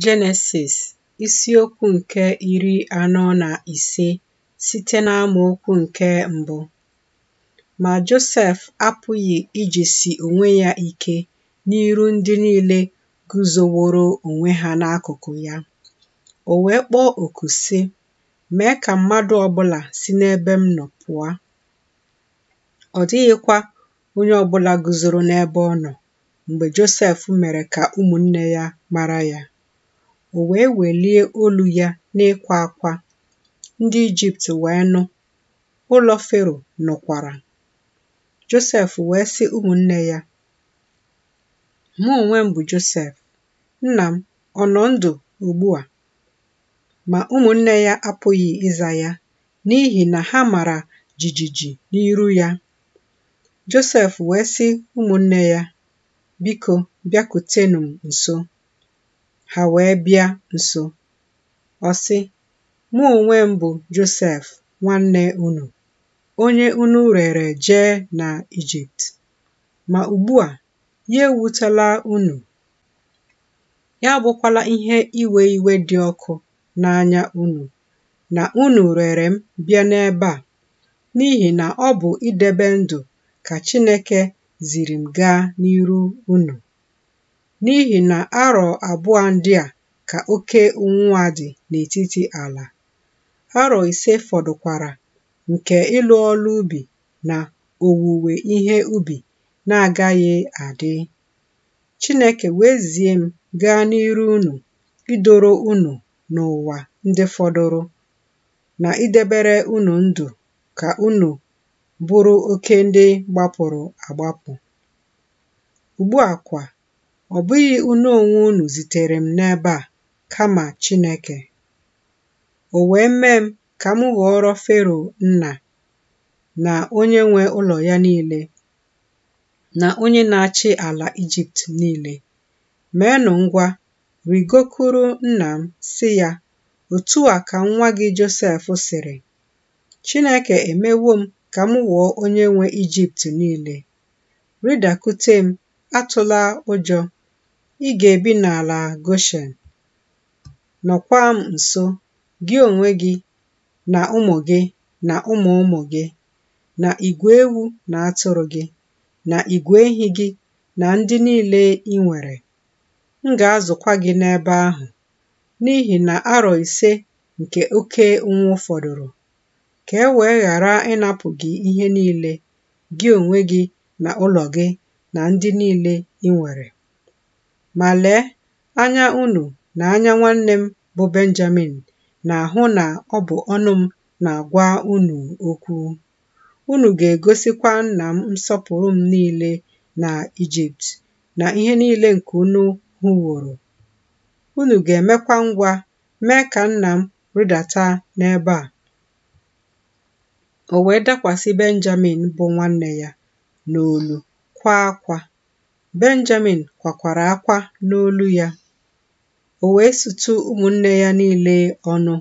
Jenesis isiokwu nke 45 site n'amaokwu nke mbụ. Ma Josef apụghị ijisi onwe ya ike n'iru ndị niile guzoworo onwe ha n'akụkụ ya. O wee kpọọ oku sị, Mee ka mmadụ ọ bụla si n'ebe m nọ pụọ. Ọ dịghịkwa onye ọ bụla guzoro n'ebe ọ nọ mgbe Josef mere ka ụmụnne ya mara ya. O wee welie olu ya n'ịkwa akwa, ndị Ijipt wee nụ, ụlọ Fero nụkwara. Josef wee sị ụmụnne ya, Mụ onwe m bụ Josef, nna m ọ nọ ndụ ugbu a? Ma ụmụnne ya apụghị ịza ya, n'ihi na ha mara jijiji n'iru ya. Josef wee sị ụmụnne ya, Biko bịakwutenụ m nso. Ha wee bịa nso. Ọ sị, Mụ onwe m bụ Josef nwanne unu, onye unu rere jee na Ijipt. Ma ugbu a, ya ewutela unu, ya abụkwala ihe iwe iwe dị ọkụ n'anya unu, na unu rere m bịa n'ebe a, n'ihi na ọ bụ idebe ndụ ka Chineke ziri m gaa n'iru unu. N'ihi na arọ abụọ ndị a ka oke ụnwụ a dị n'etiti ala. Arọ ise fọdụkwara nke ịlụ ọlụ ubi na owuwe ihe ubi na-agaghị adị. Chineke wee zie m gaa n'iru unu idoro unu n'ụwa ndị fọdụrụ, na idebere unu ndụ ka unu bụrụ oke ndị gbapụrụ agbapụ. Ugbu a kwa, ọ bụghị unu onwe unu zitere m n'ebe a, kama Chineke. O wee mee m ka m ghọọrọ Fero nna, na onye nwe ụlọ ya niile, na onye na-achị ala Ijipt niile. Meenụ ngwa, rigokuru nna m, sị ya, Otu a ka nwa gị Josef sịrị, Chineke emewo m ka m ghọọ onye nwe Ijipt niile. Rịdakwute m, atụla ụjọ, ị ga-ebi n'ala Goshen. Nọkwa m nso, gị onwe gị, na ụmụ gị, na ụmụ ụmụ gị, na igwe ewu na atụrụ gị, na igwe ehi gị, na ndị niile i nwere. M ga-azụkwa gị n'ebe ahụ, n'ihi na arọ ise nke oke ụnwụ fọdụrụ, ka e wee ghara ịnapụ gị ihe niile, gị onwe gị na ụlọ gị na ndị niile i nwere. Ma lee, anya unu na anya nwanne m bụ Benjamin na-ahụ na ọ bụ ọnụ m na-agwa unu okwu. Unu ga-egosikwa nna m nsọpụrụ m niile na Ijipt, na ihe niile nke unu hụworo. Unu ga-emekwa ngwa mee ka nna m rịdata n'ebe a. O wee dakwasị Benjamin bụ nwanne ya n'olu, kwaa akwa. Benjamin kwakwara akwa n'olu ya. O wee sutu ụmụnne ya niile ọnụ,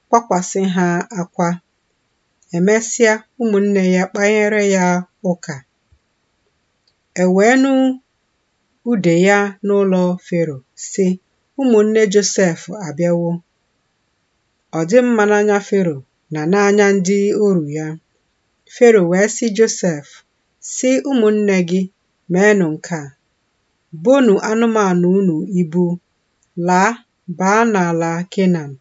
kwakwasị ha akwa. Emesịa ụmụnne ya kpanyere ya ụka. E wee nụ ude ya n'ụlọ Fero, sị, Ụmụnne Josef abịawo. Ọ dị mma n'anya Fero na n'anya ndị oru ya. Fero wee sị Josef, sị ụmụnne gị, meenụ nke a, bonu anụmanụ unu ibu, laa baa n'ala Kenan,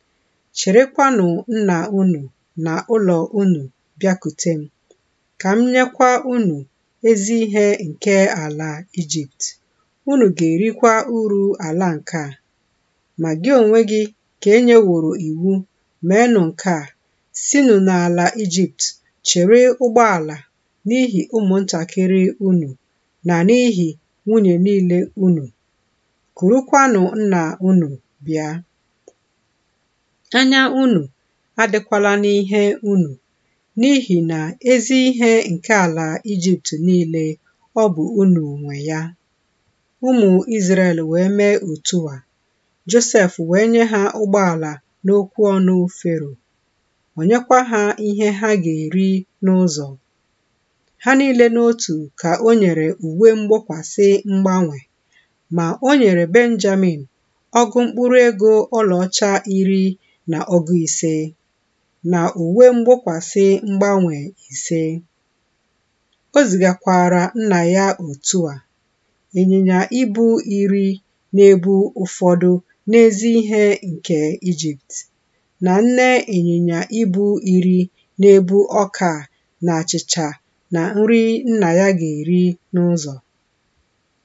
chịrịkwanụ nna unu na ụlọ unu bịakute m, ka m nyekwa unu ezi ihe nke ala Ijipt. Unu ga-erikwa uru ala nke a. Ma gị onwe gị ka e nyeworo iwu, meenụ nke a, sinụ n'ala Ijipt chịrị ụgbọala n'ihi ụmụntakịrị unu na n'ihi nwunye niile unu. Kurukwanụ nna unu bịa. Anya unu adịkwala n'ihe unu, n'ihi na ezi ihe nke ala Ijipt niile ọ bụ unu nwe ya. Ụmụ Izrel wee mee otu a. Josef wee nye ha ụgbọala n'okwu ọnụ Fero. O nyekwa ha ihe ha ga-eri n'ụzọ. Ha niile n'otu ka o nyere uwe mgbokwasị mgbanwe, ma o nyere Benjamin Ọgụ mkpụrụ ego ọlaọcha 15, na uwe mgbokwasị mgbanwe 5. O zigakwara nna ya otu a, ịnyịnya ibu 10 na-ebu ụfọdụ n'ezi ihe nke Ijipt, na nne ịnyịnya ibu 10 na-ebu ọka na achịcha na nri nna ya ga-eri n'ụzọ.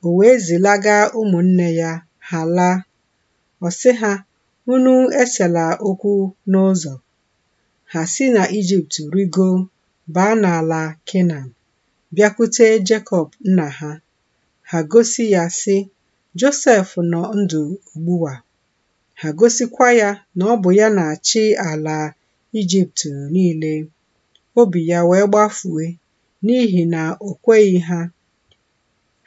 O wee zilaga ụmụnne ya, ha laa. Ọ sị ha, Unu esela okwu n'ụzọ. Ha si na Ijipt rigoo baa n'ala Kenan, bịakwute Jekọb nna ha. Ha gosi ya sị, Josef nọ ndụ ugbu a. Ha gosikwa ya na ọ bụ ya na-achị ala Ijipt niile. Obi ya wee gbafue, n'ihi na o kweghị ha.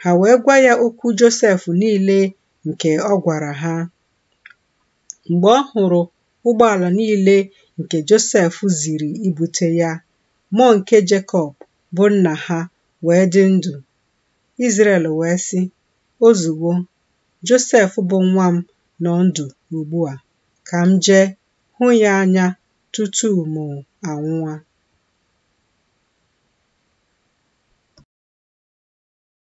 Ha wee gwa ya okwu Josef niile nke ọ gwara ha. Mgbe ọ hụrụ ụgbọala niile nke Josef ziri ibute ya, mmụọ nke Jekọb, bụ nna ha, wee dị ndụ. Izrel wee sị, Ozugbo, Josef bụ nwa m nọ ndụ ugbu a, ka m jee hụ ya anya tutu mụ anwụọ.